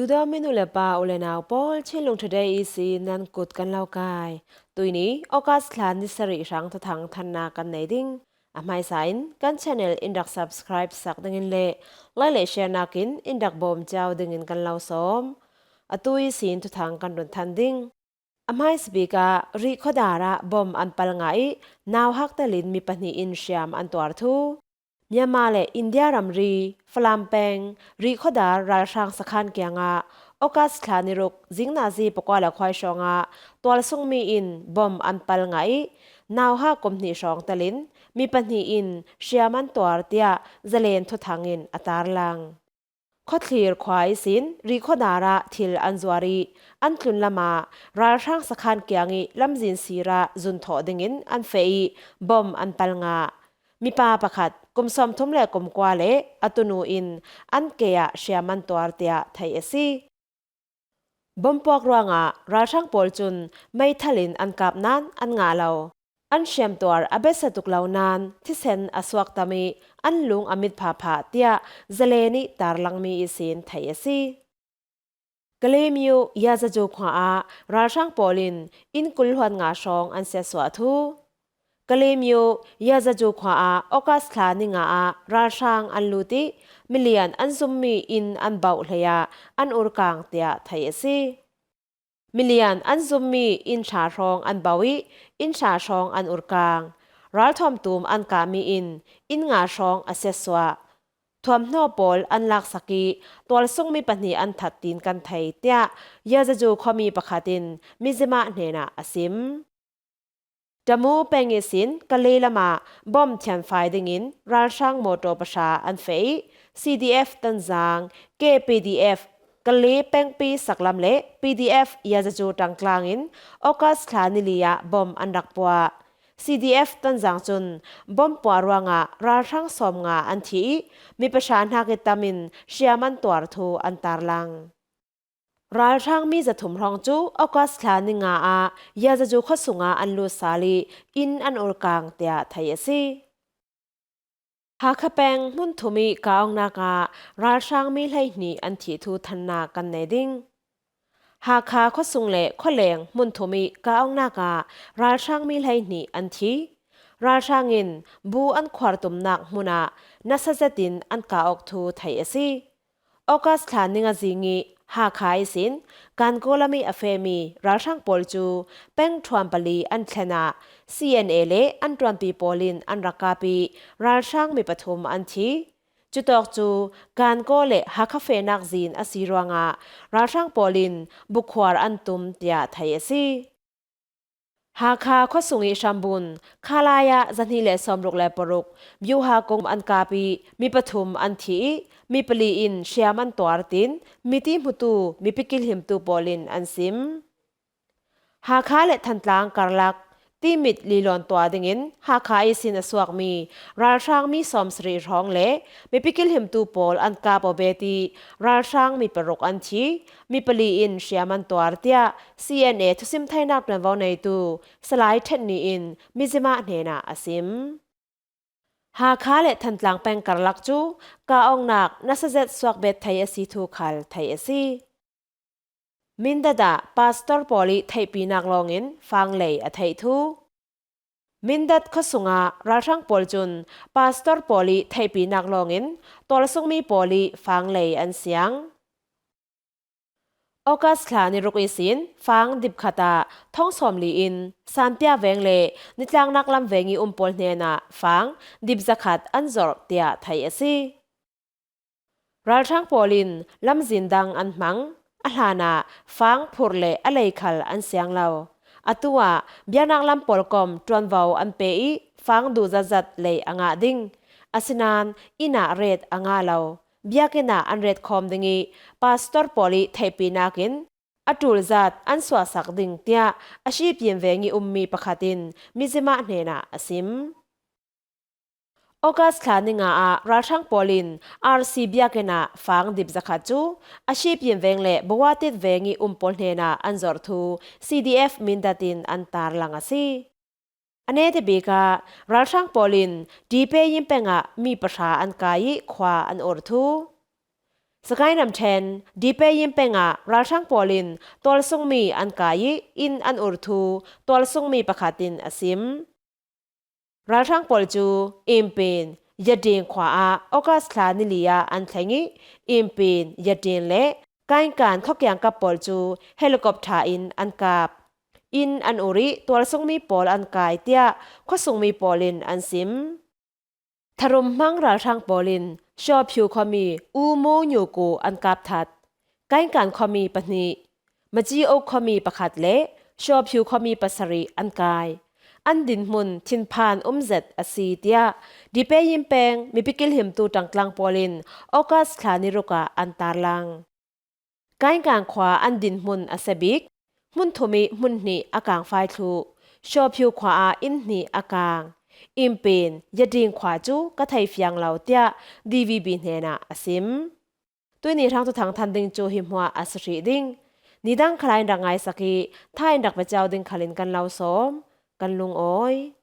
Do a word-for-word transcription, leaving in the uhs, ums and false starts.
Dawmin u le pa, u le nau pawl, Chinlung Today ihsin nan kut kan lo kai. Tuini August thla ni sarih hrang thuthang thanna kan nei ding. A hmaisa in kan channel in rak subscribe sak dingin le like le share nakin in rak bawm ciau dingin kan lo sawm. Atu ihsin thuthang kan run than ding. A hmaisa bik ah Rihkhawdar ah bom an pal ngah ih nauhak telin mi pahnih in hriam an tuar thu. Myanmar le India ramri Falam peng Rihkhawdar ralhrang sakhan kiangah August thla ni ruk zingnazi pakua le khuai hrawngah tualsungmi in bom an pal ngah ih nauhak kum hnih hrawng telin mi pahnih in hriam an tuar, tiah zalen thuthang in a tarlang. Khawthlir khua ihsin Rihkhawdar ah thil an zuar ih an tlun lamah ralhrang sakhan kiang ih lamzin sir ah zun thawh dingin an feh ih bom an pal ngah. Mipa pakhat kum sawmthum le kum kua le a tunu in an ke ah hriam an tuar, tiah theih a si. Bompuak ruangah ralhrang pawl cun meithal in an kap nain an ngah lo. An hriamtuar a beisa tuk lo nain thisen a suak tam ih an lung a mit phapha, tiah zalen ih tarlangmi ihsin theih a si. Kalaymyo Yazaju khua ah ralhrang pawl in inn kul hluan nga hrawng an siatsuah thu. Kalaymyo Yazaju khua ah August thla ni nga ah ralhrang an lut ih milian an zummi inn an bauh hlei ah an urkang, tiah theih a si. Milian an zummi inn hra hrawng an bauh ih inn hra hrawng an urkang. Ralthuam tum an kahmi in inn nga hrawng a siatsuah. Thuamhnaw pawl an laksak ih tualsungmi pahnih an that tiin kan thei, tiah Yazaju khuami pakhat in Mizzima hnenah a sim. Tamu peng ihsin Kalay lamah bom thianfai dingin ralhrang mawtaw pahra an feh ih C D F Tonzang, K P D F Kalay pengpi saklam le P D F Yazaju ṭangtlang in August thla ni li ah bom an rak puah. C D F Tonzang cun bom puah ruangah ralhrang sawmnga an thi ih mi pahra hnak ih tam in hriam an tuar thu an tarlang. Ralhrang mi zathum hrawng cu August thla ni nga ah Yazaju khuasung ah an lut sal ih inn an urkang, tiah theih a si. Hakha peng hmun thum ih ka awknak ah ralhrang mi hleihnih an thih thu thannak kan nei ding. Hakha khuasung le khualeng hmun thum ih ka awknak ah ralhrang mi hleihnih an thi. Ralhrang in bu an khuar tumnak hmun ah nasa zetin an ka awk thu theih a si. August thla ni nga zing ih Hakha ihsin Kankaw lam ih a fehmi ralhrang pawl cu peng ṭhuam pali an thlen ah C N A le an ṭuanpi pawl in an rak kap ih ralhrang mi pathum an thi. Cutawk cu Kankaw le Hakha fehnak zin a si ruangah ralhrang pawl in bukhuar an tum, tiah theih a si. Hakha khuasung ih hrambun Khalaya zahnih le sawmruk le paruk byuha kum an kap ih mi pathum an thi ih mi pali in hriam an tuar, tiin miti hmutu mipi kilhimtu pawl in an sim. Hakha le Thantlang karlak Timit lilawn tuah dingin Hakha ihsin a suakmi ralhrang mi sawmsarih hrawng le mipi kilhimtu pawl an kap aw bet ih ralhrang mi paruk an thi, mi pali in hriam an tuar, tiah C N A thusim theinak ṭuanvo neitu Salai Ṭhen Ni in Mizzima hnenah a sim. Hakha le Thantlang peng karlak cu ka awknak nasa zet suak bet thei a si thu khal theih a si. Mindat ah pastor pawl ih theihpinak lawngin fang lei a theih thu. Mindat khuasung ah ralhrang pawl cun pastor pawl ih theihpinak lawngin tualsungmi pawl ih fang lei an siang. August thla ni ruk ihsin fang dip khat ah thong sawmli in Sanpia veng le nitlaknak lam veng ih um pawl hnenah fang dip zakhat an zorh, tiah theih a si. Ralhrang pawl in lamzin dang an hmang. A hlanah fang phurh le a lei khal an siang lo. Atu ah biaknak lam pawl kom ṭuanvo an pe ih fang duh zatzat lei a ngah ding. Asinain inn ah ret a ngah lo. Biakinn ah an ret khawm ding ih pastor pawl ih theihpinak in a ṭul zat an suahsak ding, tiah a Shipyin veng ih ummi pakhat in Mizzima hnenah a sim. August thla ni nga ah ralhrang pawl in R C biakinn ah fang dip zakhat cu a Shipyin veng le Bawatit veng ih um pawl hnenah an zorh thu C D F Mindat in an tarlang a si. A nete bik ah ralhrang pawl in Tipeyin peng ah mi pahra an kai ih khua an ur thu. Sagaing ramṭhen Dipeyim pengah ralhrang pawl in tualsungmi an kai ih inn an ur thu tualsungmi pakhat in a sim. Ralhrang pawl cu Impin Yading khua ah August thla ni li ah an thleng ih Impin Yading le Kaingkan khuakiangkap pawl cu helicopter in an kap. Inn an ur ih tualsungmi pawl an kai tiah khuasungmi pawl in an sim. Tharum hmang ralhrang pawl in Shawphiu khuami U Mo Nyu Ku an kap that. Kaingkan khuami pahnih, Maci Ok khuami pakhat le Shawphiu khuami pasarih an kai. An dinhmun thinphan um zet a si, tiah Dipeyim peng mipi kilhimtu ṭangtlang pawl in August thla ni ruk ah an tarlang. Kaingkan khua an dinhmun a sia bik, hmun thum ih hmun hnih a kangfai thluh, Shawphiu khua ah inn hnih a kang. Impin Yading khua cu ka thei fiang lo, tiah D V B hnenah a sim. Tuihni hrang thuthang than ding cu hi hmuah a si hrih ding. Nidang khalai in rak ngaisak ih tha in rak pia cio ding khal in kan lo sawm, kan lungawi.